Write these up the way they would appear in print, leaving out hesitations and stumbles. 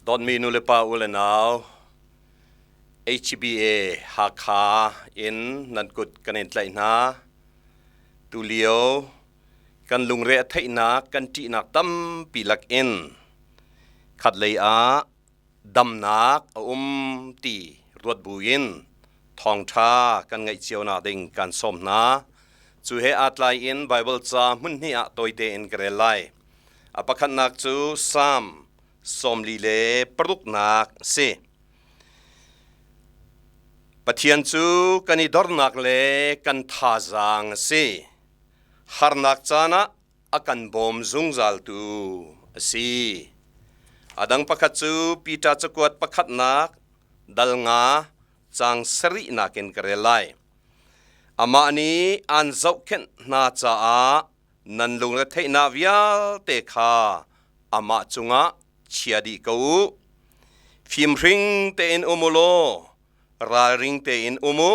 Dawtmi nulepa u le nau, HBA Hakha in nan kut kan in tlaih hna. Tulio kan lungre a theihnak, kan ṭihnak tampi lakin khatlei ah damnak a um ti ruat buin thawngṭha kan ngaih cio nak ding kan sawm hna. Cu he aa tlai in Baibal ca hmun hnih ah tawite in ka rel lai. A pakhatnak cu Salm 46 a si. Pathian cu kan i dornak le kan thazaang a si. Harnak caan ah a kan bawm zungzaltu a si. A dang pakhat cu Peter cakuat pakhatnak dal nga caang sarihnak in ka rel lai. Amah nih aan zohkhenh hna caah nan lungretheihnak vialte kha amah cungah chia dih ko u. Fimhring tein um u law ralring tein um u.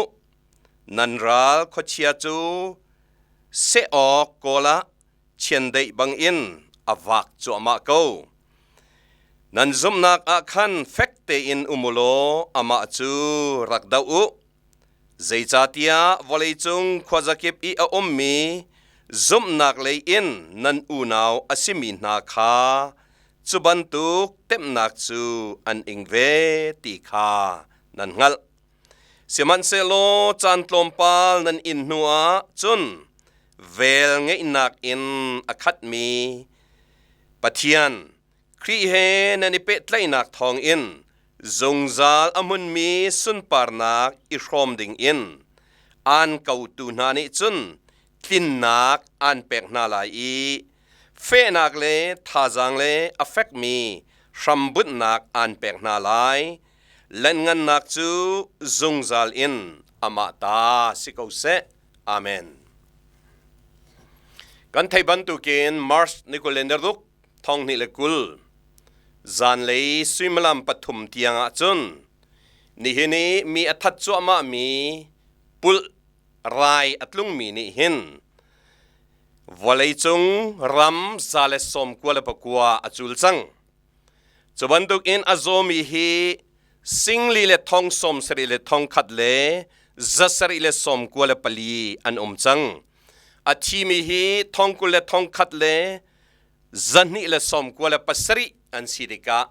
Nan ral khuachia cu seh awk kawl ah chiandeih bangin a vak cuahmah ko. Nan zumhnak ah khan fek tein um u law amah cu rak doh u. Zeicahtiah vawleicung khuazakip i a ummi zumhnak lei in nan unau a simi hna kha cu bantuk temhnak cu an ing ve ti kha nan hngalh. Sihmanhsehlaw caan tlawmpal nan in hnuah cun vel ngeihnak in a khatmi Pathian Khrih he nan i pehtlaihnak thawngin zungzal a hmunmi sunparnak i hrawm dingin aan kotu hna nih cun tlinnak aan pek hna lai i fehnak le thazaang le a fekmi hrambunhnak aan pek hna lai. Lenngannak cu zungzal in amah ta si ko seh. Amen. Kan theih bantukin March ni 26 2020 zanlei suimilam 3 tiang ah cun nihin i mi a that cuahmah mi pulh rai a tlungmi nih hin vawleicung ram 199 a cul cang. Cu bantuk in a zawmi hi singli le thong sawm sarih le thong khat le zasarih le sawm kua le pali an um cang. A thimi hi thong kul le thong khat le 227 an si tikah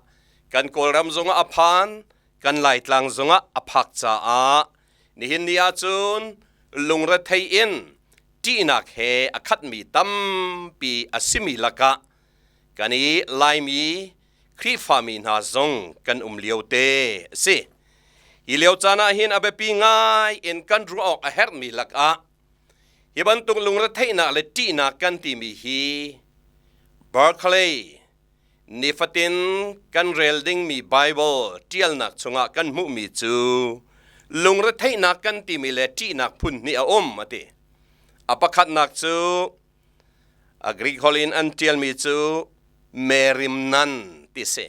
kan Kawlram zongah a phan, kan Laitlang zongah a phak caah nihin ni ahcun lungrethei in ṭihnak he a khatmi tampi a simi lakah kan i Laimi Khrihfami hna zong kan um lio te a si. Hi lio caan ah hin a biapi ngai in kan ruah awk a herhmi lakah Hi bantuk lungretheihnak le ṭihnak kan timi hi Berkeley nifatin kan rel dingmi Bible ṭialnak chungah kan hmuhmi cu lungretheihnak kan timi le ṭihnak phun hnih a um a ti. A pakhatnak cu a Greek holh in an ṭialmi cu merimnan ti si.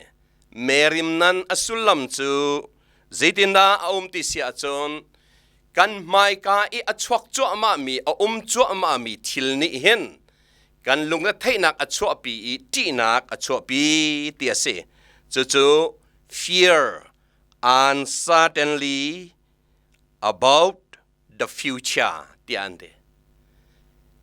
Merimnan a sullam cu zeitindah a um ti si ahcun Kan hmaika i a chuak cuahmahmi, a um cuahmahmi thil nih hin kan lungretheihnak a chuahpi i ṭihnak a chuahpi ti a si. Cucu fear uncertainty about the future tiah an ti.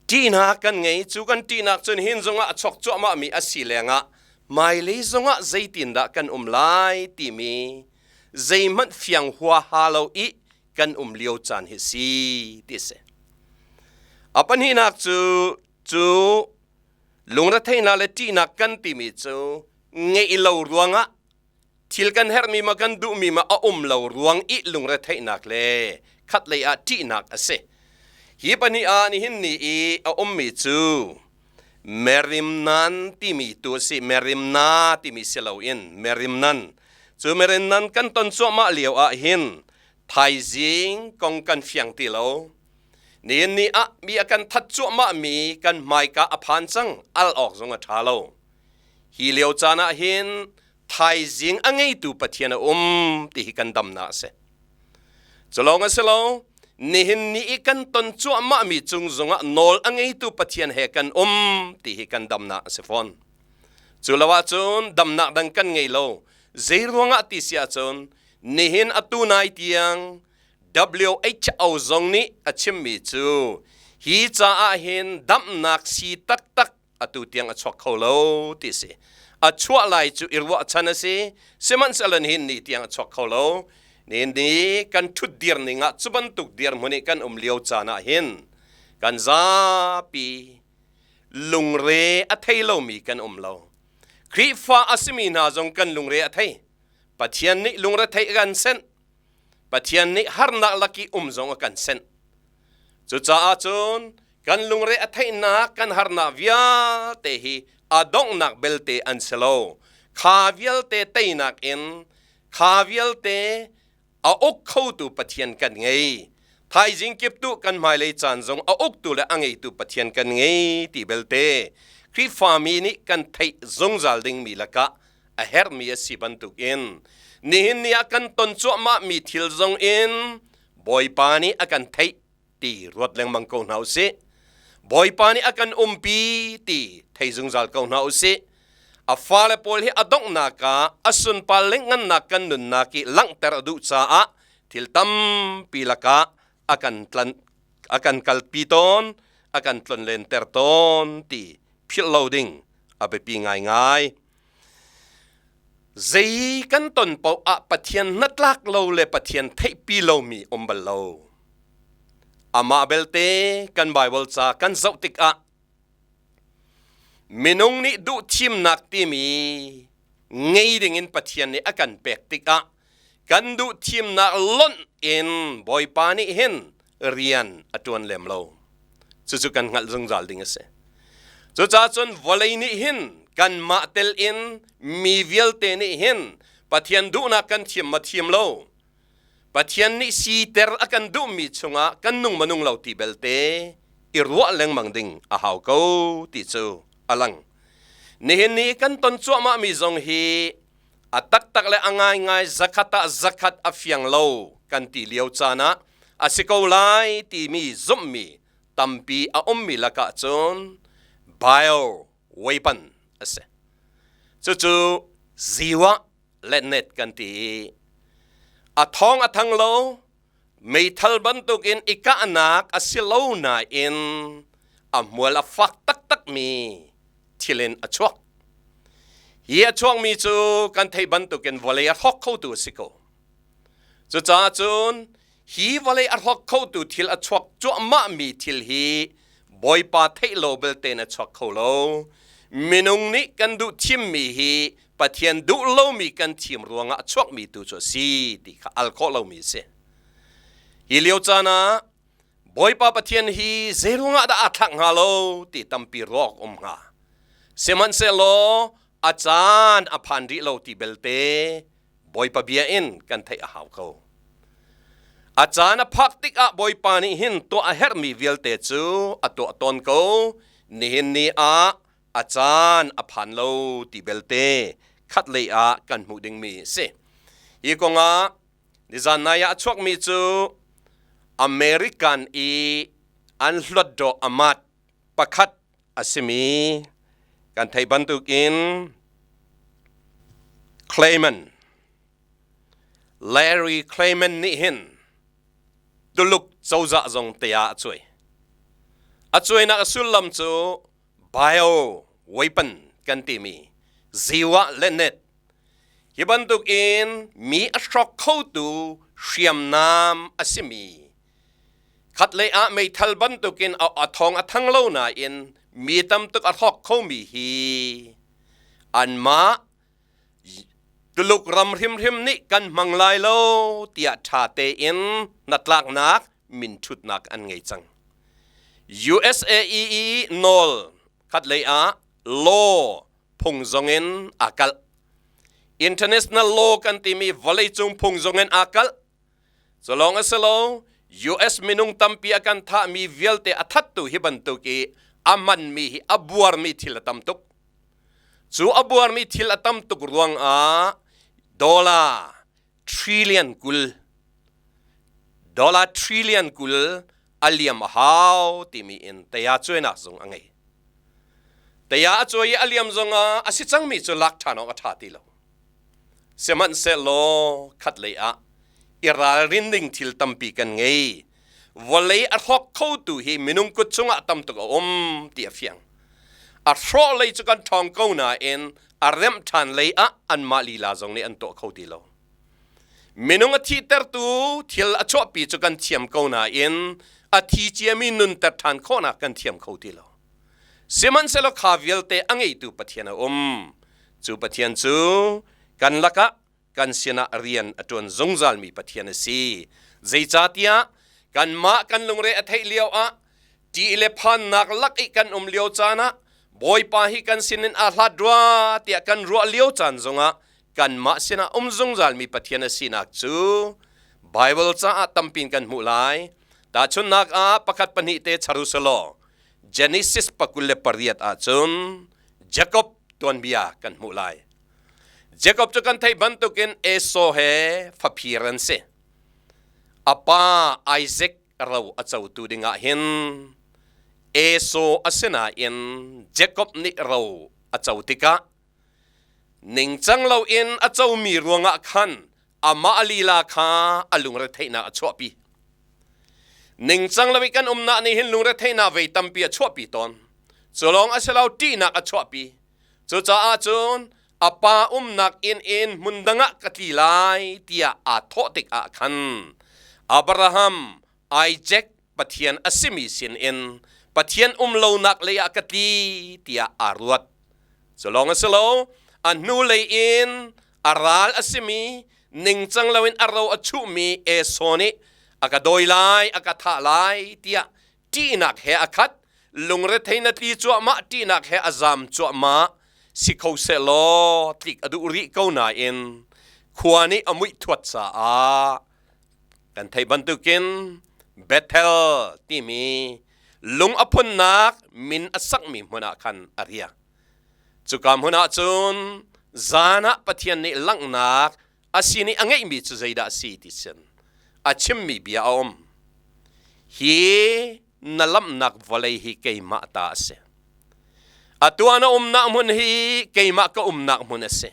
Ṭihnak kan ngei. Cu kan ṭihnak cun hin zongah a chuak cuahmahmi a si lengah hmailei zongah zeitindah kan um lai timi zeihmanh fiang huaha lo i kan um lio caan hi si ti a si. A pahnihnak cu cu lungretheihnak le ṭihnak kan timi cu ngeih lo ruangah thil kan herhmi ma kan duhmi ma a um lo ruang i lungretheihnak le khatlei ah ṭihnak a si. Hi pahnih ah nihin ni i a ummi cu merimnan timi tu a si. Merimna timi si loin merimnan. Cu merimnan kan ton cuahmah lio ah hin thaizing kong kan fiang ti lo. Nihin ni ah mi a kan that cuahmah mi kan hmaika a phan cang al awk zong a ṭha lo. Hi lio caan ah hin thaizing a ngeitu Pathian a um ti hi kan damnak a si. Culawng a si lo, nihin ni i kan ton cuahmahmi cung zongah nawl a ngeitu Pathian he kan um ti hi kan damnak a si fawn. Cu lo ahcun damnak dang kan ngei lo. Zei ruangah ti si ahcun nihin atu nai tiang WHO zong nih a chimmi cu hi caah hin damnak sii taktak atu tiang a chuak kho lo ti si. A chuah lai cu i ruahchan a si, sihmanhsehlaw nihin ni tiang a chuak kho lo. Nihin ni kan ṭhutdir ning ah cu bantuk dirhmun i kan um lio caan ah hin kan zapi lungre a thei lomi kan um lo. Khrihfa a simi hna zong kan lungre a thei. Pathian nih lungre theih a kan senh. Pathian nih harnak lak i um zong a kan senh. Cucaah cun kan lungre a theihnak kan harnak vialte hi a donghnak belte an si lo. Kha vialte teinak in kha vialte a uk khotu Pathian kan ngei. Thaizing kiptu kan hmailei caan zong a uktu le a ngeitu Pathian kan ngei ti belte Khrihfami nih kan theih zungzal dingmi lakah a herhmi a si bantukin nihin ni ah kan ton cuahmahmi thil zong in Bawipa nih a kan theih ti ruat lengmang ko hna usih. Bawipa nih a kan umpi ti thei zungzal ko hna usih. A fale pawl hi a donghnak ah a sunpar lengngannak kan nunnak i langhter a duh caah thil tampi lakah a kan tlan a kan kalpi tawn, a kan tlonlenter tawn ti philh lo ding a biapi ngaingai. Zei kan ton paoh ah Pathian hnatlak lo le Pathian theihpi lomi um bal lo. Amah belte kan Baibal ca kan zoh tikah minung nih duh thimnak timi ngei dingin Pathian nih a kan pek tikah kan duh thimnak lonh in Bawipa nih hin rian a ṭuan lem lo. Cucu kan hngalh zungzal ding a si. Cucaah cun vawlei nih hin kanmah tel in mi vialte nih hin Pathian duhnak kan thiam ma thiam lo. Pathian nih siter a kan duhmi chungah kan nung ma nung lo ti belte i ruah lengmang ding a hau ko ti cu a lang. Nihin ni kan ton cuahmahmi zong hi a taktak le a ngaingai zakhat ah zakhat a fiang lo kan ti lio caan ah a si ko lai timi zumhmi tampi a ummi lakah cun bio weapon a si. Cucu ziwa le net kan ti i a thawng a thang lo meithal bantukin i kahnak a si lo nain a hmual a fak taktakmi thil in a chuak. Hi a chuakmi cu kan theih bantukin vawlei a hrawk khotu a si ko. Cucaah cun hi vawlei a hrawk khotu thil a chuak cuahmahmi thil hi Bawipa theih lo belte in a chuak kho lo. Minung nih kan duh thimmi hi Pathian duh lomi kan thim ruangah a chuakmi tu cu a si ti kha al khawh lomi a si. Hi lio caan ah Bawipa Pathian hi zeiruangah dah aa thlak hnga lo ti tampi ruak um hnga. Sihmanhsehlaw a caan a phan rih lo ti belte Bawipa bia in kan theih a hau ko. A caan a phak tikah Bawipa nih hin tuah a herhmi vialte cu a tuah tawn ko. Nihin ni ah a caan a phan lo ti belte khatlei ah kan hmuh dingmi a si. Hi kongah nizan nai ah a chuakmi cu American i an hluatdaw amat pakhat a simi kan theih bantukin Clayman Larry Clayman nih hin Tuluk cozah zong te ah a cuai. A cuainak a sullam cu bio weapon kan timi ziwa le net hi bantuk in mi a hrawk khotu hriamnam a simi khatlei ah meithal bantukin a thong a thang lo nain mi tam tuk a hrawk khomi hi anmah Tuluk ram hrimhrim nih kan hmang lai lo tiah ṭha tein hnatlaknak minthutnak an ngei cang. USAE nawl khatlei ah law phung zongin aa kalh. International law kan timi vawleicung phung zongin aa kalh. Cu lawng a si lo, US minung tampi a kan thahmi vialte a thattu hi bantuk i a hmanmi hi a buarmi thil a tam tuk. Cu a buarmi thil a tam tuk ruangah dollar trillion 20 dollar trillion 20 a liam a hau timi in taya cuainak zong a ngei. Taya a cuai i a liam zongah a si cangmi cu lak ṭhan awk a ṭha ti lo. Sihmanhsehlaw khatlei ah i ralrin ding thil tampi kan ngei. Vawlei a hrawk khotu hi minung kut chungah tam tuk a um ti a fiang. A hrawh lei cu kan ṭhawng ko nain a remh ṭhan lei ah anmah lila zong nih an tuah kho ti lo. Minung a thihtertu thil a chuahpi cu kan thiam ko nain a thi ciami nunter ṭhan khawhnak kan thiam kho ti lo. Sihmanhsehlaw kha vialte a ngeitu Pathian a um. Cu Pathian cu kan lakah kan sinah rian a ṭuan zungzalmi Pathian a si. Zeicahtiah kanmah kan lungre a theih lio ah ṭih le phannak lak i kan um lio caan ah Bawipa hi kan sinin aa hlat rua tiah kan ruah lio caan zongah kanmah sinah um zungzalmi Pathian a sinak cu Baibal caah tampin kan hmuh lai. Tahchunhnak ah pakhat pahnih te char u selaw Genesis 28 ahcun Jacob tuanbia kan hmuh lai. Jacob cu kan theih bantukin Esau he faphir an si. A pa Isaac ro a cotu dingah hin Esau a si nain Jacob nih ro a co tikah ningcang loin a comi ruangah khan amah lila kha a lungretheihnak a chuahpi. Ningcang lo i kan umnak nih hin lungretheihnak vei tampi a chuahpi tawn. Cu lawng a si lo ṭihnak a chuahpi. Cucaah cun a pa umnak inn in hmun dang ah ka tli lai tiah aa thawh tikah khan Abraham, Isaac Pathian a simi sinin Pathian um lonak lei ah ka tli tiah aa ruat. Cu lawng a si lo, a hnulei in a ral a simi ningcang loin a ro a chuhmi Esau nih a ka dawi lai, a ka thah lai tiah ṭihnak he a khat, lungrethei na tli cuahmah, ṭihnak he a zam cuahmah si kho sehlaw tlik a duh rih ko nain khua nih a muih thuat caah kan theih bantukin Bethel timi lung a phunnak min a sakmi hmun ah khan a riak. Cuka hmun ah cun zan ah Pathian nih langhnak a sin i a ngeihmi cu zeidah a si ti sin a chimmi bia a um. Hi na lamhnak vawlei hi keimah ta a si. Atu ah na umnak hmun hi keimah ka umnak hmun a si.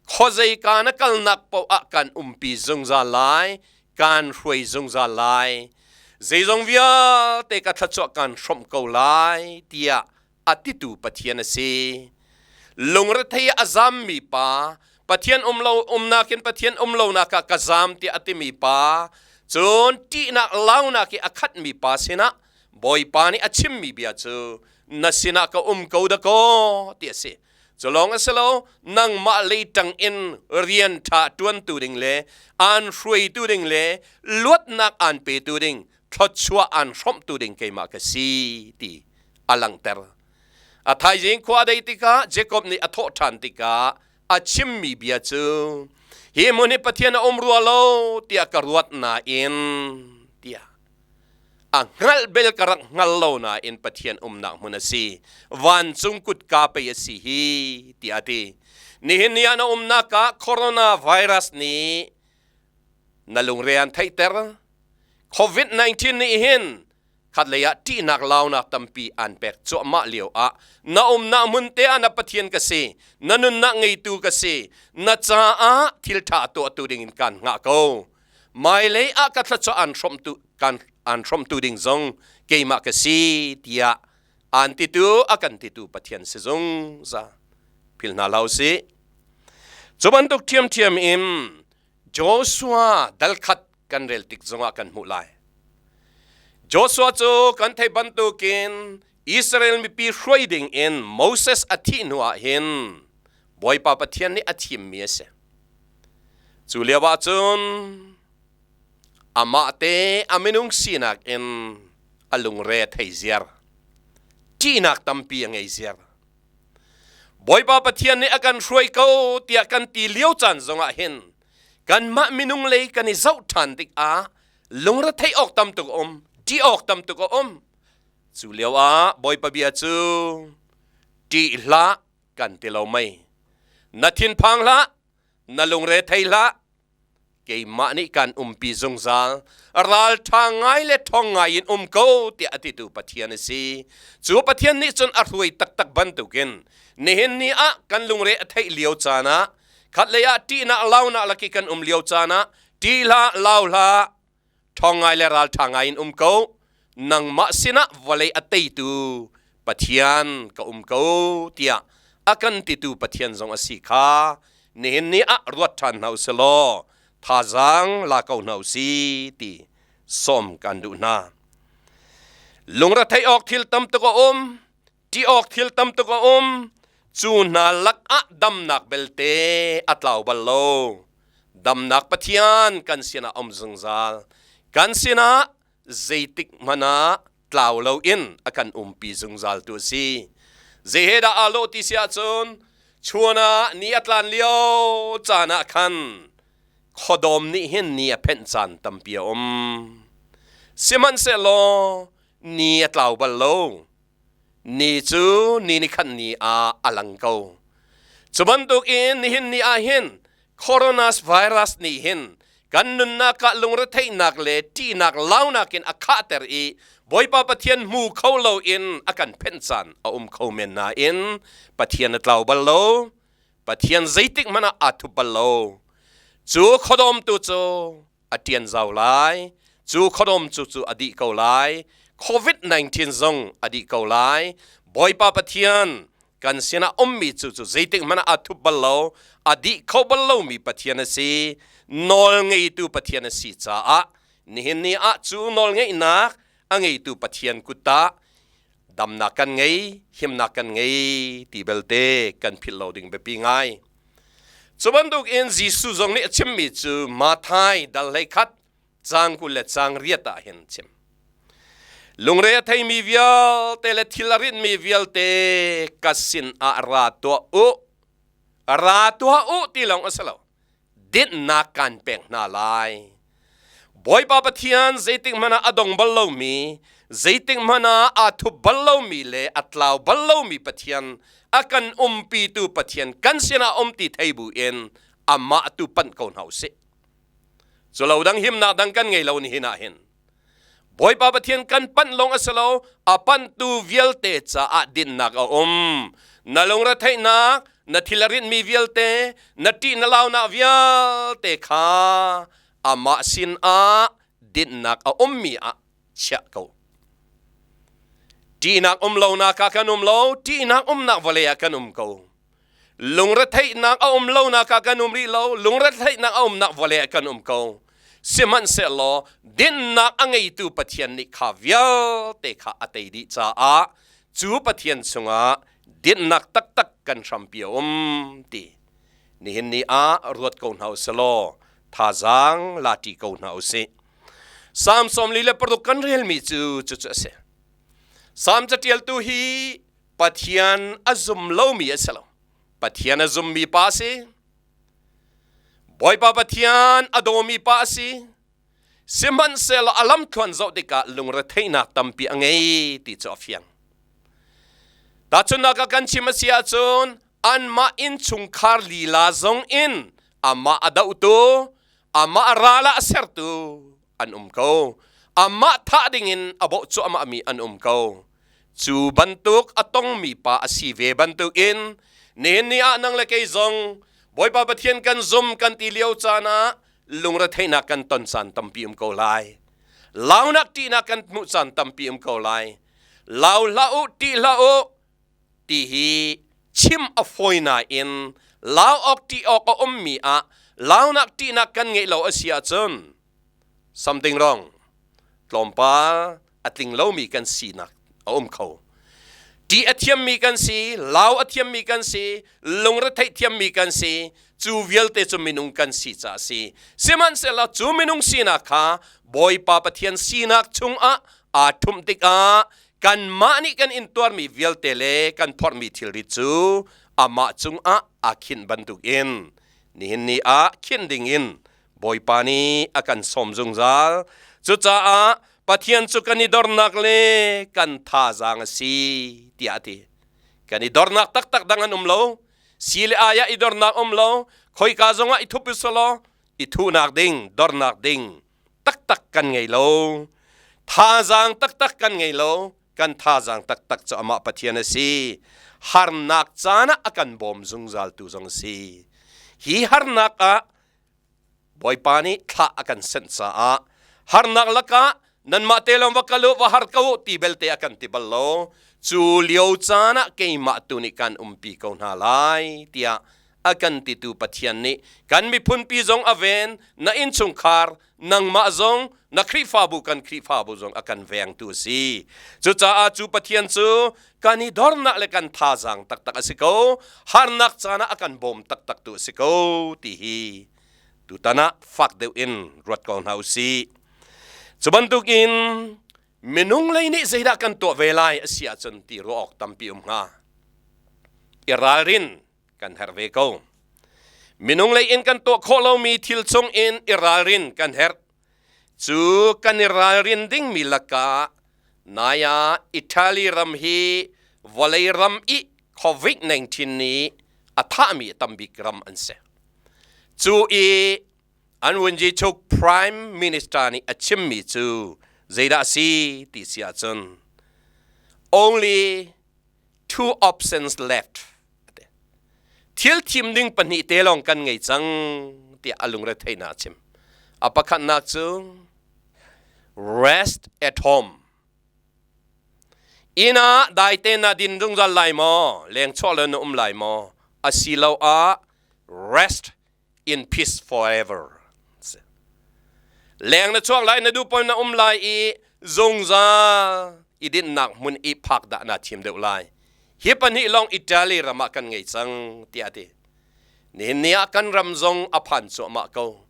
Khuazeika na kalnak paoh ah kan umpi zungzal lai, kan hruai zungzal lai. Zeizong vialte ka thluachuah kan hrawmh ko lai tiah a titu Pathian a si. Lungrethei a zammi pa, Pathian um lo umnak in Pathian um lonak ah ka zam tiah a timi pa, cun ṭihnak launak i a khatmi pa sinah Bawipa nih a chimmi bia cu na sinah ka um ko dakaw ti a si. Cu lawng a si lo, nangmah lei ṭang in rian ṭha ṭuantu ding le aan hruaitu ding le luatnak aan petu ding, thluachuah aan hrawmhtu ding keimah ka si ti a langhter. A thaizing khua a dei tikah Jakob nih a thawh ṭhan tikah a chimmi bia cu hi hmun hi Pathian a um rua lo tiah ka ruat nain tiah a hngalh bel ka rak hngal lo nain Pathian umnak hmun a si vancung kutka pei a si hi tiah a ti nihin ni ah na umnak ah coronavirus nih na lungre an theihter COVID-19 nih hin khatlei ah ṭihnak launak tampi an pek cuahmah lio ah na umnak hmun te ah na Pathian ka si na nunnak ngeitu ka si na caah thil ṭha tuahtu ding in kan hngah ko Mailei ah ka thluachuah an hrawmtu kan an hrawmtu ding zong keimah ka si tiah an titu a kan titu Pathian si zungzal phil hna hlah usih. Cu bantuk ṭhiamṭhiam in Joshua dalkhat kan rel tik zongah kan hmuh lai. Joshua cu kan theih bantukin Israel mipi hruai ding in Moses a thih hnu ah hin Bawipa Pathian nih a thimmi a si. Cu lio ah cun amah te a minung sinak in a lungre a thei ziar. Ṭihnak tampi a ngei ziar. Bawipa Pathian nih a kan hruai ko tiah kan ti lio caan zongah hin kanmah minung lei kan i zoh ṭhan tikah lungretheih awk tam tuk a um, ṭih awk tam tuk a um. Cu lio ah Bawipa bia cu ṭih hlah kan ti lo mei. Na thinphang hlah, na lungre thei hlah, keimah nih kan umpi zungzal ralṭha ngai le ṭhawng ngai in um ko tiah a titu Pathian a si. Cu Pathian nih cun a hruai taktak bantukin nihin ni ah kan lungre a theih lio caan ah Khat lei ah ṭihnak launak laki kan um lio caan ah ṭih hlah lau hlah ṭhawng ngai le ralṭha ngai in um ko nangmah sinah vawlei a teitu Pathian ka um ko tiah a kan titu Pathian zong a si kha nihin ni ah ruat ṭhan hna usih law thazaang la ko hna usih ti sawm kan duh hna. Lungretheih awk thil tam tuk a um, ṭih awk thil tam tuk a um, cu hna lakah damnak belte a tlau bal lo. Damnak Pathian kan sinah um zungzal. Kan sinah zeitik hmanh ah tlau loin a kan umpi zungzal tu a si. Zei he dah aa lawh ti si ahcun chun ah ni a tlan lio caan ah khan khuadawm nih hin ni a phenh caan tampi a um. Sihmanhsehlaw ni a tlau bal lo. Ni cu ni ni khat ni ah a lang ko. Cu bantukin nihin ni ah hin coronavirus nih hin kan nunnak ah lungretheihnak le ṭihnak launak in a khahter i Bawipa Pathian hmu kho loin a kan phenh caan a um kho men nain Pathian a tlau bal lo. Pathian zeitik hmanh ah aa thup bal lo. Cu khuadawm tu cu a ṭian zau lai. Cu khuadawm cu cu a dih ko lai. COVID-19 zong a dih ko lai. Bawipa Pathian kan sinah ummi cu cu zeitik hmanh ah aa thup bal lo, a dih kho bal lomi Pathian a si. Nawl ngeitu Pathian a si caah nihin ni ah cu nawl ngeihnak a ngeitu Pathian kut ah damnak kan ngei, himnak kan ngei ti belte kan philh lo ding biapi ngai. Cu bantuk in Jesuh zong nih a chimmi cu Matthai dal 21 caang 20 le caang 8 ah hin chim. Lungre a theimi vialte le thil a rinmi vialte ka sin ah ra tuah u. Ra tuah u ti lawng a si lo. Dinhnak kan pek hna lai. Bawipa Pathian zeitik hmanh ah a dong bal lomi, zeitik hmanh ah aa thup bal lomi le a tlau bal lomi Pathian, a kan umpitu Pathian kan sinah um ti thei bu in amah tu panh ko hna usih. Cu lo dang himnak dang kan ngei lo nihin ah hin. Bawipa Pathian kan panh lawng a si lo, a panhtu vialte caah dinnak a um. Na lungretheihnak, na thil a rinhmi vialte, na ṭih na launak vialte kha amah sinah dinnak a ummi ah chiah ko. Ṭihnak um lonak ah kan um lo, ṭihnak umnak vawlei ah kan um ko. Lungretheihnak a um lonak ah kan um rih lo, lungretheihnak a umnak vawlei ah kan um ko. Sihmanhsehlaw dinnak a ngeitu Pathian nih kha vialte kha a tei dih caah cu Pathian chungah dinnak taktak kan hrampi a um ti nihin ni ah ruat ko hna usih law thazaang la ṭi ko hna usih. Salm 46 kan relmi cu cucu a si. Salm caṭialtu hi Pathian a zum lomi a si lo. Pathian a zummi pa a si. Bawipa Pathian a dawmi pa a si. Sihmanhsehlaw a lamthluan zoh tikah lungretheihnak tampi a ngei ti cu a fiang. Tahchunhnak ah kan chim a si ahcun anmah innchungkhar lila zong in amah a dohtu, amah ral ah a sertu an um ko. Amah thah dingin a bawh cuahmahmi an um ko. Cu bantuk a tongmi pa a si ve bantukin nihin ni ah nang le kei zong Bawipa Pathian kan zum kan ti lio caan ah lungretheihnak kan ton caan tampi um ko lai. Launak ṭihnak kan hmuh caan tampi um ko lai. Lau hlah u, ṭih hlah u ti hi chim a fawi nain lau awk ṭih awk a ummi ah launak ṭihnak kan ngeih lo a si ahcun something wrong tlawmpal a tling lomi kan sinak a um kho. Ṭih a thiammi kan si, lau a thiammi kan si, lungretheih thiammi kan si, cu vialte cu minung kan si caah a si. Sihmanhsehlaw cu minung sinak kha Bawipa Pathian sinak chungah aa ṭhumh tikah kanmah nih kan intuarmi vialte le kan phorhmi thilrit cu amah cungah aa khinh bantukin nihin ni ah khinh dingin Bawipa nih a kan sawm zungzal. Cucaah Pathian cu kan i dornak le kan thazaang a si tiah a ti. Kan i dornak taktak dang an um lo. Si le ai ah i dornak um lo. Khoika zongah i thup usulaw i thuhnak ding, dornak ding taktak kan ngei lo. Thazaang taktak kan ngei lo. Kan thazaang taktak cu amah Pathian a si. Harnak caan ah a kan bawm zungzaltu zong a si. Hi harnak ah Bawipa nih thla a kan senh caah harnak lakah nanmah te lawng va kal u, va har ko u ti belte a kan ti bal lo. Cu lio caan ah keimah tu nih kan umpi ko hna lai tiah a kan titu Pathian nih kan miphunpi zong a ven, na innchungkhar, nangmah zong, na Khrihfabu kan Khrihfabu zong a kan vengtu a si. Cucaah cu Pathian cu kan i dornak le kan thazaang taktak a si ko, harnak caan ah a kan bawm taktak tu a si ko ti hi tutan ah fak deuh in ruat ko hna u sih. Cu bantukin minung lei nih zeidah kan tuah ve lai a si ahcun ti ruah awk tampi um hnga. I ralrin kan herh ve ko. Minung lei in kan tuah khawh lomi thil chung in i ralrin kan herh. Cu kan i ralrin dingmi lakah nai ah Italy ram hi vawlei ram i COVID-19 nih a thahmi tambik ram an si. Cu i an vunzichuk Prime Minister nih a chimmi cu zeidah a si ti si ahcun only two options left. Thil thim ding pahnih te lawng kan ngei cang tiah a lungretheihnak a chim. A pakhatnak cu rest at home. Inn ah daite na din zungzal lai maw? Leng chuah lo na um lai maw? Asiloah rest in peace forever. Leng na chuak lai na duh pawl na um lai i zungzal i dinhnak hmun i phak dah na thim deuh lai. Hi pahnih lawng Italy ram ah kan ngei cang tiah a ti. Nihin ni ah kan ram zong a phan cuahmah ko.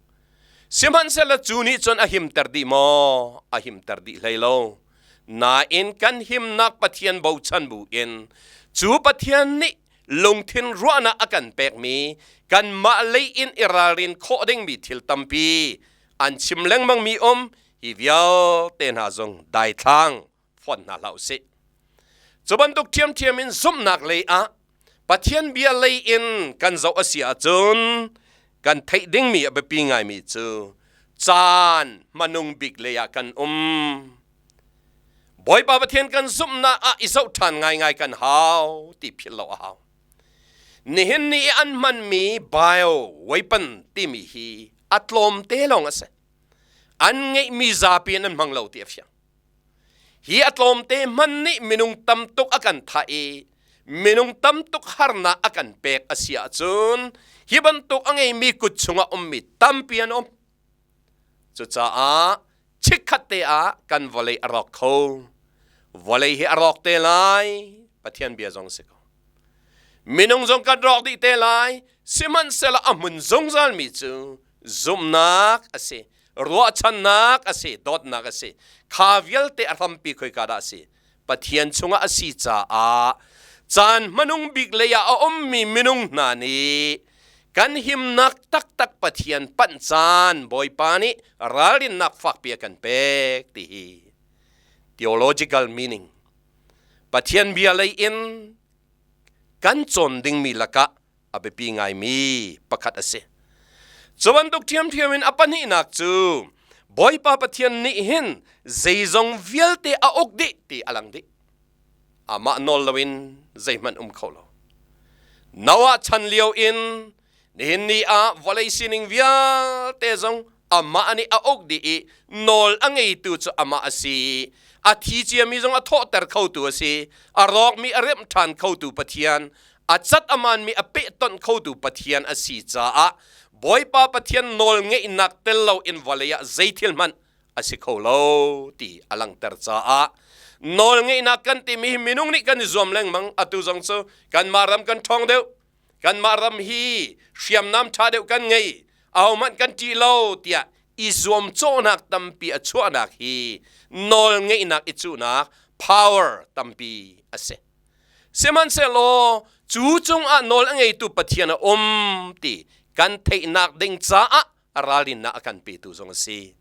Sihmanhsehlaw cu nih cun a himter dih maw? A himter dih hlei lo. Nain kan himnak Pathian bochan bu in cu Pathian nih lungthin ruahnak a kan pekmi kanmah lei in i ralrin khawh dingmi thil tampi an chim lengmangmi um hi vialte hna zong daithlang fonh hna hlah usih. Cu bantuk ṭhiamṭhiam in zumhnak lei ah Pathian bia lei in kan zoh a si ahcun kan theih dingmi a biapi ngaimi cu caan hmanung bik lei ah kan um. Bawipa Pathian kan zumhnak ah i zoh ṭhan ngaingai kan hau ti philh lo a hau. Nihin ni i an hmanmi bio weapon timi hi a tlawmte lawng a si. An ngeihmi zapi in an hmang lo ti a fiang. Hi a tlawmte hman nih minung tam tuk a kan thah i minung tam tuk harnak a kan pek a si ahcun hi bantuk a ngeimi kut chungah ummi tampi an um. Cucaah chikkhat te ah kan vawlei a rawk kho. Vawlei hi a rawk te lai, Pathian bia zong si ko. Minung zong kan rawk dih te lai, sihmanhsehlaw a hmun zungzalmi cu zumhnak a si, ruahchannak a si, dawtnak a si. Kha vialte a hrampi khoika dah a si? Pathian chungah a si caah caan hmanung bik lei ah a ummi minung hna nih kan himnak taktak Pathian panh caan Bawipa nih ralrinnak fakpi a kan pek ti hi theological meaning Pathian bia lei in kan cawn dingmi lakah a biapi ngaimi pakhat a si. Cu bantuk ṭhiamṭhiam in a pahnihnak cu Bawipa Pathian nih hin zeizong vialte a uk dih ti a lang dih. Amah nawl loin zeihmanh um kho lo. Noah chan lio in nihin ni ah vawlei sining vialte zong amah nih a uk dih i nawl a ngeitu cu amah a si. A thi ciami zong a thawhter khotu a si. A rawkmi a remh ṭhan khotu Pathian, a cat a manmi a pehtonh khotu Pathian a si caah Bawipa Pathian nawl ngeihnak tel loin vawlei ah zeithil hmanh a si kho lo ti a langhter caah nawl ngeihnak kan timi hi minung nih kan i zuam lengmang. Atu zong cu kanmah ram kan ṭhawng deuh, kanmah ram hi hriamnam ṭha deuh kan ngei, ahohmanh kan ṭih lo tiah i zuamcawhnak tampi a chuahnak hi nawl ngeihnak i cuhnak power tampi a si. Sihmanhsehlaw cu cungah nawl a ngeitu Pathian a um ti kan theihnak ding caah a ralrinnak a kan petu zong a si.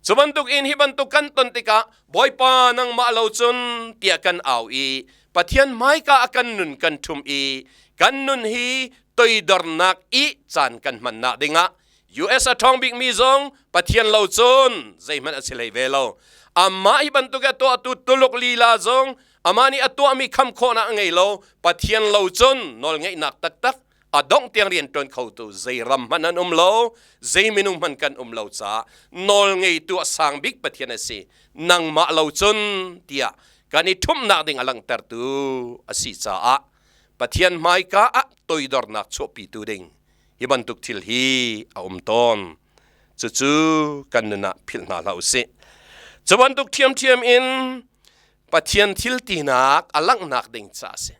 Cu bantuk in hi bantuk kan ton tikah Bawipa nangmah lo cun tiah kan au i Pathian hmaika a kan nun kan ṭhum i kan nun hi toidornak i caan kan hmannak dingah US a ṭhawng bikmi zong Pathian lo cun zeihmanh a si hlei ve lo. Amah hi bantuk a tuahtu Tuluk lila zong amah nih a tuahmi kham khawhnak a ngei lo. Pathian lo cun nawlngeihnak taktak A dongh tiang rian ṭuan khotu zei ram hmanh an um lo, zei minung hmanh kan um lo caah nawl ngeitu a sang bik Pathian a si. Nangmah lo cun tiah kan i ṭhumhnak ding a langhtertu a si caah Pathian hmaika ah toidornak chuahpitu ding hi bantuk thil hi a um tawn. Cucu kan nun ah philh hna hlah u sih. Cu bantuk ṭhiamṭhiam in Pathian thil tinak a langhnak ding ca a si.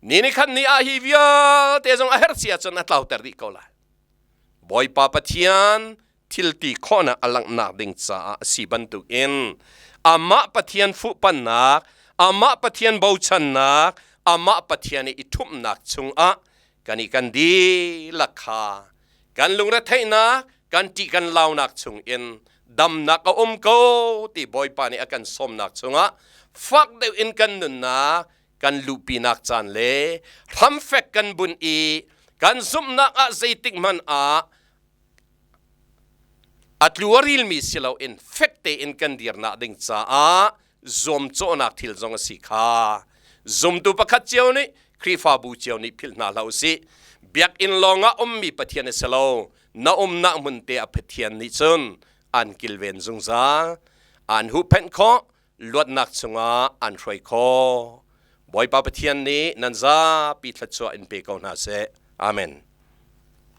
Ni ni khat ni ah hi vialte zong a herh si ahcun a tlauter dih ko lai. Bawipa Pathian thil ti khawhnak a langhnak ding caah a si bantukin amah Pathian fuhpannak, amah Pathian bochannak, amah Pathian i i ṭhumhnak chungah kan i kan dihlak kha kan lungretheihnak, kan ṭih kan launak chungin damnak a um ko ti Bawipa nih a kan sawmnak chungah fak deuh in kan nunnak kan luhpinak caan le hramfek kan bunh i kan zumhnak ah zeitik hmanh ah a tlu a rilmi si loin fek tein kan dirnak ding caah zuamcawhnak thil zong a si kha zumtu pakhat cio nih Khrihfabu cio nih philh hna hlah usih. Biakinn lawngah ummi Pathian a si lo. Na umnak hmun te a Pathian nih cun an kilven zungzal, an huhphenh khawh, luatnak chungah an hruai khawh. Bawipa Pathian nih nan zapi thluachuah in pe ko hna seh. Amen.